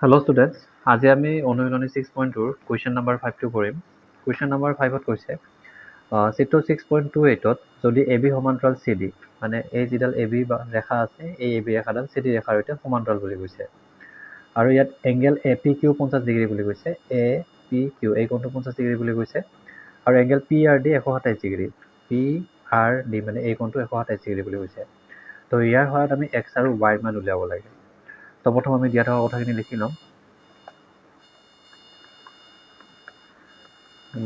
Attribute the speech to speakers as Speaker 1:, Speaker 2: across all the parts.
Speaker 1: Hello' students, আজি আমি অনুশীলনী 6.2ৰ কুৱেশ্যন নাম্বাৰ 5টো কৰিম। কুৱেশ্যন নাম্বাৰ 5ত কৈছে চিত্ৰ 6.28ত যদি এ বি সমান্তৰাল চি ডি, মানে এই যিডাল এ বি বা ৰেখা আছে, এই এ বি ৰেখাডাল চি ডি ৰেখাৰ সৈতে সমান্তৰাল বুলি কৈছে। আৰু ইয়াত angle A P Q 50 degree বুলি কৈছে, এ পি কিউ এই কোণটো 50 ডিগ্ৰী বুলি কৈছে। আৰু angle P R D 127 degree, P R D মানে এই কোণটো 127 ডিগ্ৰী বুলি কৈছে। তো ইয়াৰ সহায়ত আমি এক্স আৰু ৱাইৰ মান উলিয়াব লাগে। তো প্ৰথম আমি দিয়া থকা কথাখিনি লিখি ল'ম।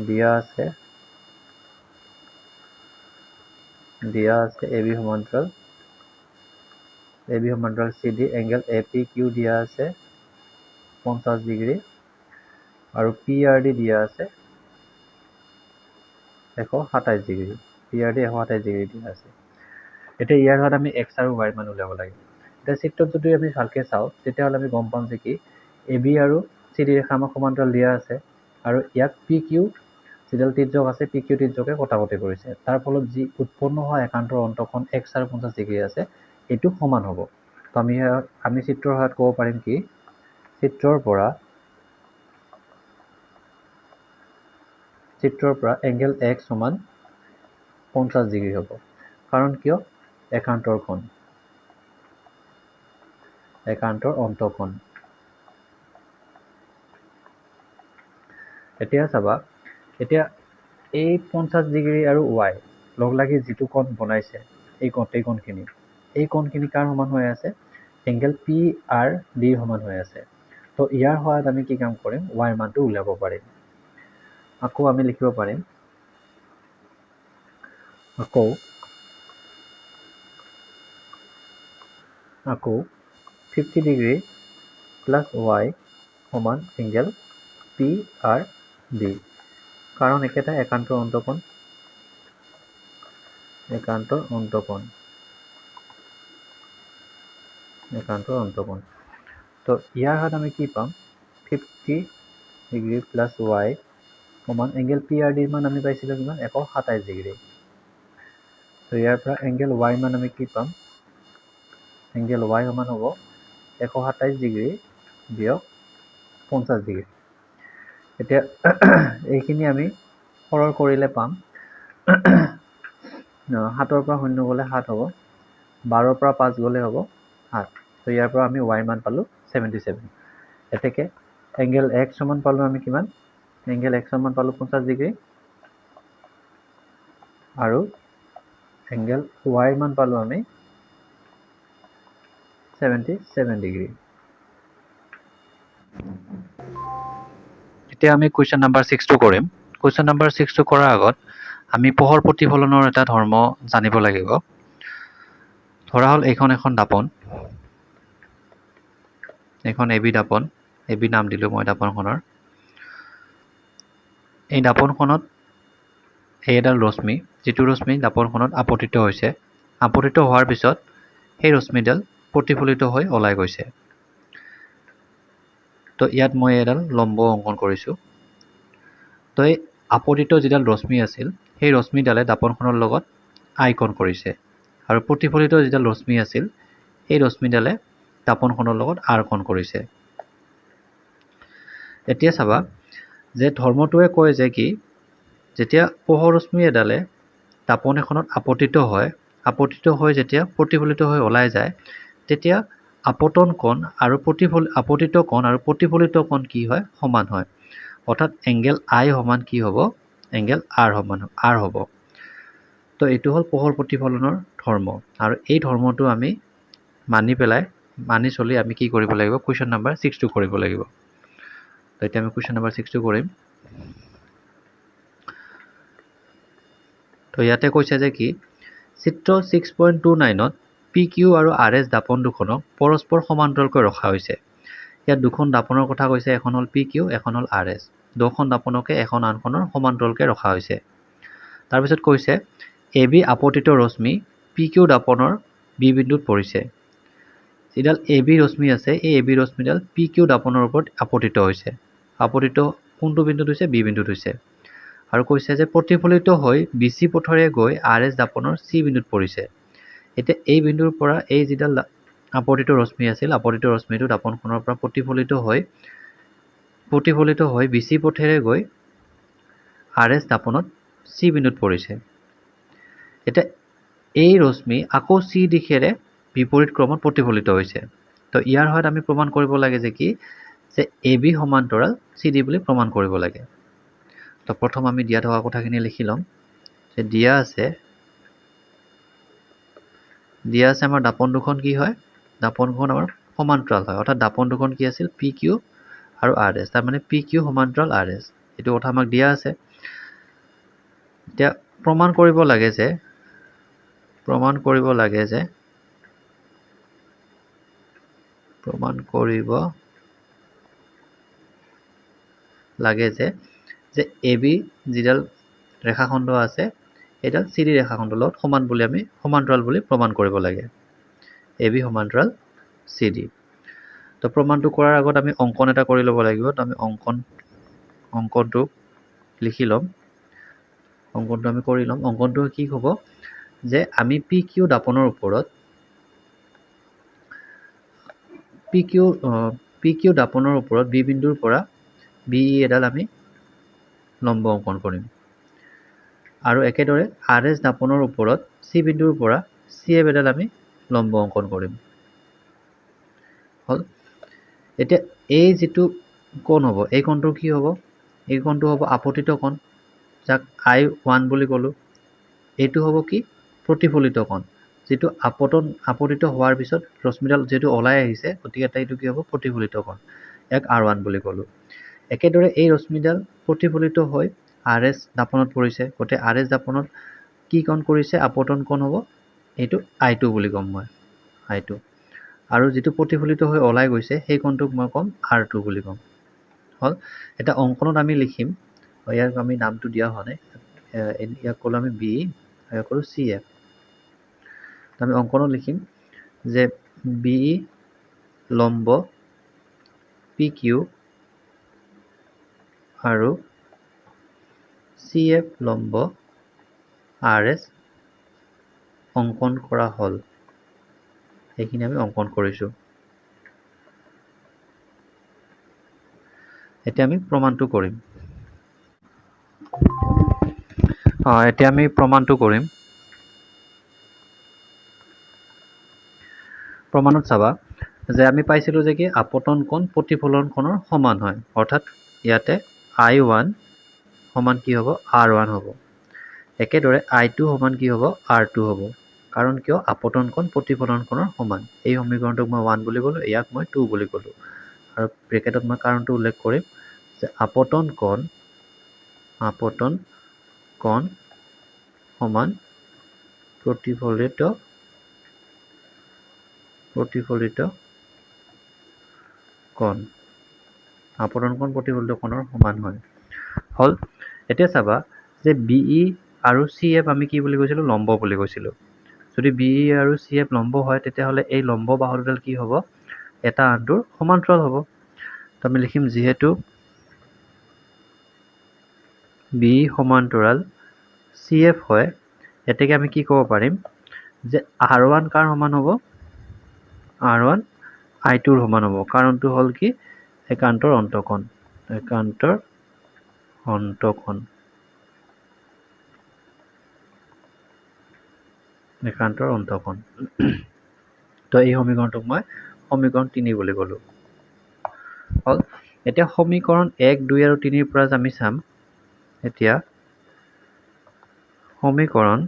Speaker 1: দিয়া আছে, দিয়া আছে এ বি সমান্তৰাল, এ বি সমান্তৰাল C D, angle A P Q দিয়া আছে 50 ডিগ্ৰী আৰু পি আৰ ডি দিয়া আছে 127 degree, P R D 127 degree দিয়া আছে। এতিয়া ইয়াৰ সহায়ত আমি এক্স আৰু ৱাইৰ মান উলিয়াব লাগে। এতিয়া চিত্ৰত যদি আমি ভালকৈ চাওঁ তেতিয়াহ'লে আমি গম পাম যে কি এ বি আৰু চি ডি ৰেখা আমাক সমান্তৰাল দিয়া আছে আৰু ইয়াক পি কিউ যিডাল তিৰ্যক আছে পি কিউ তিৰ্যকে কটাকটি কৰিছে। তাৰ ফলত যি উৎপন্ন হোৱা একান্তৰ অন্তঃকোণ এক্স আৰু 50 ডিগ্ৰী আছে এইটো সমান হ'ব। তো আমি চিত্ৰৰ সহায়ত ক'ব পাৰিম কি চিত্ৰৰ পৰা এংগেল এক্স সমান 50 ডিগ্ৰী হ'ব। কাৰণ কিয়? একান্তৰ কোণ, একান্তৰ অন্তঃকোণ। এতিয়া চাবা, এতিয়া এই 50 ডিগ্ৰী আৰু ৱাই লগ লাগি যিটো কোণ বনাইছে, এই কোণ, এই কোণখিনি, এই কোণখিনি কাৰ সমান হৈ আছে? এংগেল পি আৰ ডিৰ সমান হৈ আছে। তো ইয়াৰ সহায়ত আমি কি কাম কৰিম? ৱাইৰ মানটো উলিয়াব পাৰিম। আকৌ আমি লিখিব পাৰিম, আকৌ আকৌ 50 ডিগ্ৰী প্লাছ ৱাই সমান এংগেল পি আৰ ডি, কাৰণ একেটা একান্তৰ অন্তঃকোণ, একান্তৰ অন্তঃকোণ, একান্তৰ অন্তঃকোণ। তো ইয়াৰ সহায়ত আমি কি পাম? 50 ডিগ্ৰী প্লাছ ৱাই সমান এংগেল পি আৰ ডিৰ মান আমি পাইছিলোঁ কিমান? 127 ডিগ্ৰী। তো ইয়াৰ পৰা এংগেল ৱাই মান আমি কি পাম? এংগেল ৱাই সমান হ'ব 127 ডিগ্ৰী বিয়োগ 50 ডিগ্ৰী। এতিয়া এইখিনি আমি সৰল কৰিলে পাম 7ৰ পৰা 0 গ'লে 7 হ'ব, 12ৰ পৰা 5 গ'লে হ'ব 8। তো ইয়াৰ পৰা আমি ৱাইৰ মান পালোঁ 77। এতেকে এংগেল এক্স সমান পালোঁ আমি কিমান? এংগেল এক্স সমান পালোঁ 50 ডিগ্ৰী আৰু এংগেল ৱাইৰ মান পালোঁ আমি 77 ডিগ্ৰী। এতিয়া আমি কুৱেশ্যন নাম্বাৰ 6টো কৰিম। কুৱেশ্যন নাম্বাৰ 6টো কৰাৰ আগত আমি পোহৰ প্ৰতিফলনৰ এটা ধৰ্ম জানিব লাগিব। ধৰা হ'ল এইখন এখন দাপোন, এইখন এ বি দাপোন, এ বি নাম দিলোঁ মই দাপোনখনৰ। এই দাপোনখনত এই এডাল ৰশ্মি, যিটো ৰশ্মি দাপোনখনত আপতিত হৈছে, আপতিত হোৱাৰ পিছত সেই ৰশ্মিডাল প্ৰতিফলিত হৈ ওলাই গৈছে। তো ইয়াত মই এডাল লম্ব অংকন কৰিছোঁ। তো এই আপতিত যিডাল ৰশ্মি আছিল সেই ৰশ্মিডালে দাপোনখনৰ লগত আইকন কৰিছে আৰু প্ৰতিফলিত যিডাল ৰশ্মি আছিল সেই ৰশ্মিডালে দাপোনখনৰ লগত আৰ কোণ কৰিছে। এতিয়া চাবা যে ধৰ্মটোৱে কয় যে কি যেতিয়া পোহৰ ৰশ্মি এডালে দাপোন এখনত আপতিত হয়, আপতিত হৈ যেতিয়া প্ৰতিফলিত হৈ ওলাই যায় তেতিয়া আপতন কোণ আৰু আপতিত কোণ আৰু প্ৰতিফলিত কোণ কি হয়? সমান হয়। অৰ্থাৎ এংগেল আই সমান কি হ'ব? এংগেল আৰ সমান আৰ হ'ব। তো এইটো হ'ল পোহৰ প্ৰতিফলনৰ ধৰ্ম আৰু এই ধৰ্মটো আমি মানি পেলাই, মানি চলি আমি কি কৰিব লাগিব? কুৱেশ্যন নাম্বাৰ 6টো কৰিব লাগিব। তো এতিয়া আমি কুৱেশ্যন নাম্বাৰ 6টো কৰিম। তো ইয়াতে কৈছে যে কি চিত্ৰ 6.29ত পি কিউ আৰু আৰ এছ দাপোন দুখনক পৰস্পৰ সমান্তৰালকৈ ৰখা হৈছে। ইয়াত দুখন দাপোনৰ কথা কৈছে, এখন হ'ল পি কিউ, এখন হ'ল আৰ এছ। দুখন দাপোনকে এখন আনখনৰ সমান্তৰালকৈ ৰখা হৈছে। তাৰপিছত কৈছে এ বি আপতিত ৰশ্মি পি কিউ দাপোনৰ বি বিন্দুত পৰিছে। যিডাল এ বি ৰশ্মি আছে এই এ বি ৰশ্মিডাল পি কিউ দাপোনৰ ওপৰত আপতিত হৈছে। আপতিত কোনটো বিন্দুত হৈছে? বি বিন্দুত হৈছে। আৰু কৈছে যে প্ৰতিফলিত হৈ বি চি পথেৰে গৈ আৰ এছ দাপোনৰ চি বিন্দুত পৰিছে। এতিয়া এই বিন্দুৰ পৰা এই যিডাল আপতিত ৰশ্মি আছিল, আপতিত ৰশ্মিটো দাপোণখনৰ পৰা প্ৰতিফলিত হৈ বি চি পথেৰে গৈ আৰ এছ দাপোণত চি বিন্দুত পৰিছে। এতিয়া এই ৰশ্মি আকৌ চি দিশেৰে বিপৰীত ক্ৰমত প্ৰতিফলিত হৈছে। তো ইয়াৰ সহায়ত আমি প্ৰমাণ কৰিব লাগে যে কি, যে এ বি সমান্তৰাল চি ডি বুলি প্ৰমাণ কৰিব লাগে। তো প্ৰথম আমি দিয়া থকা কথাখিনি লিখি ল'ম যে দিয়া আছে আমাৰ দাপোণ দুখন কি হয়, দাপোণখন আমাৰ সমান্তৰাল হয়, অৰ্থাৎ দাপোণ দুখন কি আছিল, পি কিউ আৰু আৰ এছ, তাৰমানে পি কিউ সমান্তৰাল আৰ এছ, এইটো কথা আমাক দিয়া আছে। এতিয়া প্ৰমাণ কৰিব লাগে যে, যে এ বি যিডাল ৰেখাখণ্ড আছে সেইডাল চি ডি ৰেখাখণ্ডৰ লগত সমান বুলি আমি সমান্তৰাল বুলি প্ৰমাণ কৰিব লাগে, এ বি সমান্তৰাল চি ডি। তো প্ৰমাণটো কৰাৰ আগত আমি অংকন এটা কৰি ল'ব লাগিব। তো আমি অংকনটো লিখি ল'ম, অংকনটো আমি কৰি ল'ম। অংকনটো কি হ'ব যে আমি পি কিউ দাপোণৰ ওপৰত পি কিউ দাপোণৰ ওপৰত বি বিন্দুৰ পৰা বি ই এডাল আমি লম্ব অংকন কৰিম, আৰু একেদৰে আৰ এছ দাপোণৰ ওপৰত চি বিন্দুৰ পৰা চি এফ এডাল আমি লম্ব অংকন কৰিম। হ'ল, এতিয়া এই যিটো কোণ হ'ব, এই কোণটো কি হ'ব, এই কোণটো হ'ব আপতিত কোণ, যাক আই ওৱান বুলি ক'লোঁ। এইটো হ'ব কি, প্ৰতিফলিত কোণ, যিটো আপতিত হোৱাৰ পিছত ৰশ্মিডাল যিহেতু ওলাই আহিছে, গতিকে এইটো কি হ'ব, প্ৰতিফলিত কোণ, ইয়াক আৰ ওৱান বুলি ক'লোঁ। একেদৰে এই ৰশ্মিডাল প্ৰতিফলিত হৈ আৰ এছ দাপোণত পৰিছে, গতিকে আৰ এছ দাপোণত কি কোণ কৰিছে, আপতন কোণ হ'ব, এইটো আই টু বুলি ক'ম মই, আই টু। আৰু যিটো প্ৰতিফলিত হৈ ওলাই গৈছে সেই কোণটোক মই ক'ম আৰ টু বুলি ক'ম। হ'ল, এটা অংকনত আমি লিখিম, ইয়াক আমি নামটো দিয়া হোৱা নাই, ইয়াক ক'লোঁ আমি বি, ইয়াক ক'লোঁ চি এফ। আমি অংকনত লিখিম যে বি লম্ব পি কিউ আৰু চি এফ লম্ব আৰ এছ অংকন কৰা হ'ল। সেইখিনি আমি অংকন কৰিছোঁ। এতিয়া আমি প্ৰমাণটো কৰিম। এতিয়া আমি প্ৰমাণটো কৰিম। প্ৰমাণত চাবা যে আমি পাইছিলোঁ যে কি আপতন কোণ প্ৰতিফলন কোণৰ সমান হয়, অৰ্থাৎ ইয়াতে আই ওৱান সমান কি হ'ব, আৰ ওৱান হ'ব। একেদৰে আই টু সমান কি হ'ব, আৰ টু হ'ব। কাৰণ কিয়, আপতন কোণ প্ৰতিফলন কোণৰ সমান। এই সমীকৰণটোক মই ওৱান বুলি ক'লোঁ, ইয়াক মই টু বুলি ক'লোঁ, আৰু ব্ৰেকেটত মই কাৰণটো উল্লেখ কৰিম যে আপতন কোণ সমান প্ৰতিফলিত কোণ, আপতন কোণ প্ৰতিফলিত কোণৰ সমান হয়। হ'ল, এতিয়া চাবা যে বি ই আৰু চি এফ আমি কি বুলি কৈছিলোঁ, লম্ব বুলি কৈছিলোঁ। যদি বি ই আৰু চি এফ লম্ব হয়, তেতিয়াহ'লে এই লম্ব বাহু দুডাল কি হ'ব, এটা আনটোৰ সমান্তৰাল হ'ব। তো আমি লিখিম যিহেতু বি সমান্তৰাল চি এফ হয়, এতেকে আমি কি ক'ব পাৰিম যে আৰ ওৱান কাৰ সমান হ'ব, আৰ ওৱান আই টুৰ সমান হ'ব। কাৰণটো হ'ল কি, একান্তৰ অন্তঃকোণ, একান্তৰ অন্তঃকোণ, একান্তৰ অন্তঃকোণ। তো এই সমীকৰণটোক মই সমীকৰণ 3 বুলি ক'লোঁ। হ'ল, এতিয়া সমীকৰণ 1, 2 আৰু 3ৰ পৰা আমি চাম। এতিয়া সমীকৰণ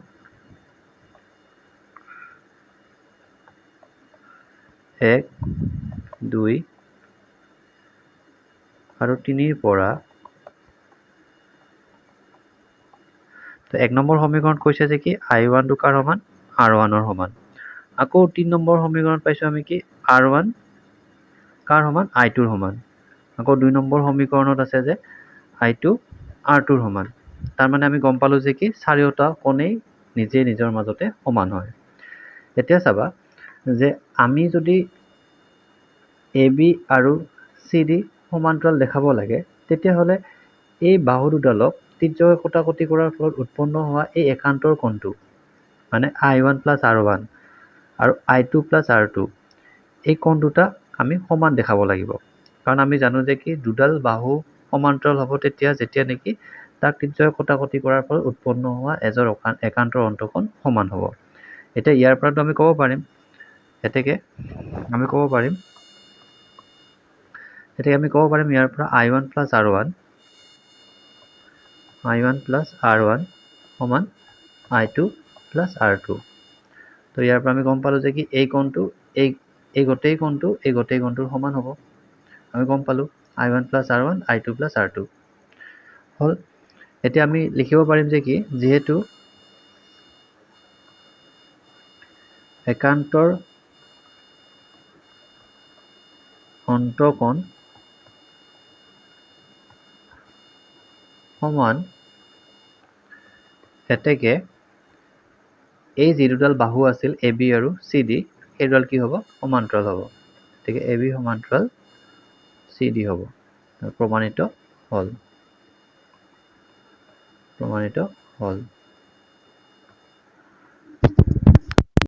Speaker 1: 1, 2 আৰু 3ৰ পৰা, তো 1 নম্বৰ সমীকৰণত কৈছে যে কি আই ওৱানটো কাৰ সমান, আৰ ওৱানৰ সমান। আকৌ 3 নম্বৰ সমীকৰণত পাইছোঁ আমি কি আৰ ওৱান কাৰ সমান, আই টুৰ সমান। আকৌ 2 নম্বৰ সমীকৰণত আছে যে আই টু আৰ টুৰ সমান। তাৰমানে আমি গম পালোঁ যে কি চাৰিওটা কোণেই নিজে নিজৰ মাজতে সমান হয়। এতিয়া চাবা যে আমি যদি এ বি আৰু চি ডি সমান্তৰাল দেখাব লাগে, তেতিয়াহ'লে এই বাহু দুডালক তিৰ্যকে কটাকটি কৰাৰ ফলত উৎপন্ন হোৱা এই একান্তৰ কোণটো, মানে I one plus R one আৰু I two plus R two, এই কোণ দুটা আমি সমান দেখাব লাগিব, কাৰণ আমি জানো যে কি দুডাল বাহু সমান্তৰাল হ'ব তেতিয়া যেতিয়া নেকি তাক তিৰ্যক কটাকটি কৰাৰ ফলত উৎপন্ন হোৱা এজৰ একান্তৰ অন্তঃকোণ সমান হ'ব। এতিয়া ইয়াৰ পৰাতো আমি ক'ব পাৰিম, এতেকে আমি ক'ব পাৰিম, এতেকে আমি ক'ব পাৰিম ইয়াৰ পৰা I one plus R one, I one plus R one সমান I two plus R two. তো ইয়াৰ পৰা আমি গম পালোঁ যে কি এই কোণটো এই গোটেই কোণটো এই গোটেই কোণটোৰ সমান হ'ব। আমি গম পালোঁ I one plus R one I two plus R two হ'ল। এতিয়া আমি লিখিব পাৰিম যে কি যিহেতু একান্তৰ অন্তঃকোণ সমান, এতেকে এই যি দুডাল বাহু আছিল এ বি আৰু চি ডি, সেই দুডাল কি হ'ব? সমান্তৰাল হ'ব। গতিকে এ বি সমান্তৰাল চি ডি হ'ব, প্ৰমাণিত হ'ল, প্ৰমাণিত হ'ল।